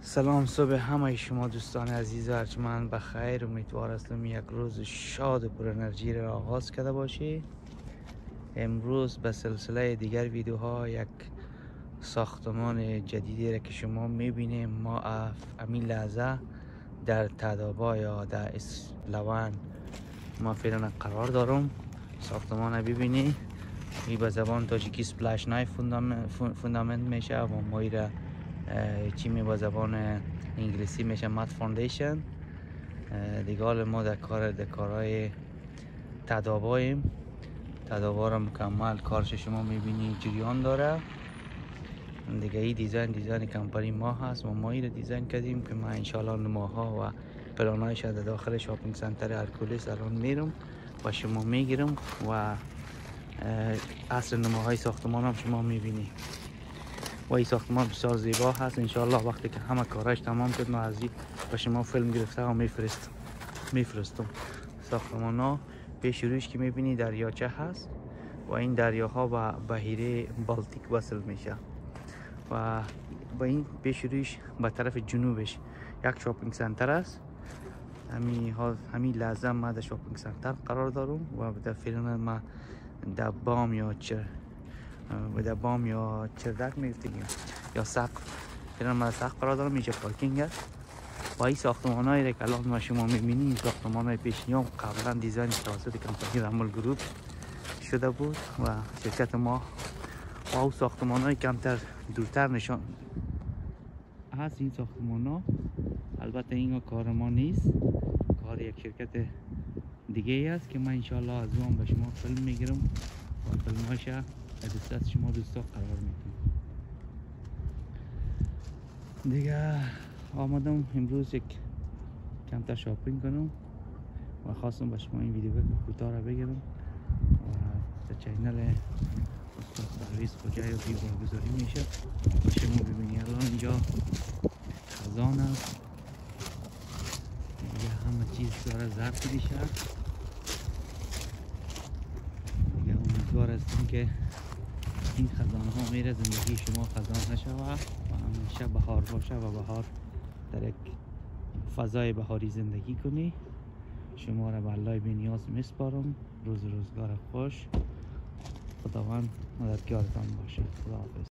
سلام صبح همه شما دوستان عزیز و ارجمند، بخیر. امیدوار هستم یک روز شاد و پر انرژی را آغاز کرده باشی. امروز به سلسله دیگر ویدیوها یک ساختمان جدیدی را که شما میبینیم، ما همین لحظه در تدابا یا در اسلوان ما فعلا قرار دارم. ساختمان را ببینی، این به زبان تاجیکی сплошной фундамент میشه و ما را چی می با زبان انگلیسی میشه mat foundation. دیگه حال ما در کارهای تداباییم. تدابا را مکمل کارش شما میبینی جریان داره. دیگه این design کمپانی ما هست و ما این رو design کردیم که ما انشالله نماها و پلانایش در داخل shopping center هرکولیس الان میرم و شما میگیرم و اصل نماهای ساختمان هم شما میبینی. و این ساختمان بسیار زیبا هست. انشالله وقتی که همه کارش تمام شد ما از این به شما فیلم گرفته و میفرستم. ساختمان ها پیش رویش که میبینی دریاچه هست و این دریاها به بحیره بالتیک وصل میشه و با این پیش رویش به طرف جنوبش یک shopping center است. همین لحظه ما در shopping center قرار دارم و در فعلا ما در بام یا و در بام یا چردک میگفتیم یا سقف، فعلا ما سقف قرار دارم. اینجا پارکینگ است و این ساختمان هایی که الان ما شما میبینید، این ساختمان های پیشینی هم قبلا design توسط کمپانی رمل گروپ شده بود و شرکت ما و او ساختمان های کمتر دورتر نشان هست. این ساختمان ها البته این کار ما نیست، کار یک شرکت دیگه ای است که من انشالله از اون به شما فیلم میگیرم و فیلم هاش از دست شما دوستا قرار میدم. دیگه آمدم امروز یک کمتر shopping کنم و خواستم به شما این ویدیو کوتاه را بگیرم و در channel استاد پرویز خجای و بارگذاری میشه و شما ببینی. الان اینجا خزان است، دیگه همه چیز داره زرد میشه. دیگه امیدوار هستم که این خزانه ها میره زندگی شما خزان نشوه و همیشه بهار باشه و بهار در یک فضای بهاری زندگی کنی. شما را به الله بی نیاز میسپارم. روز روزگار خوش، خداوند مددگارتان باشه. خداحافظ.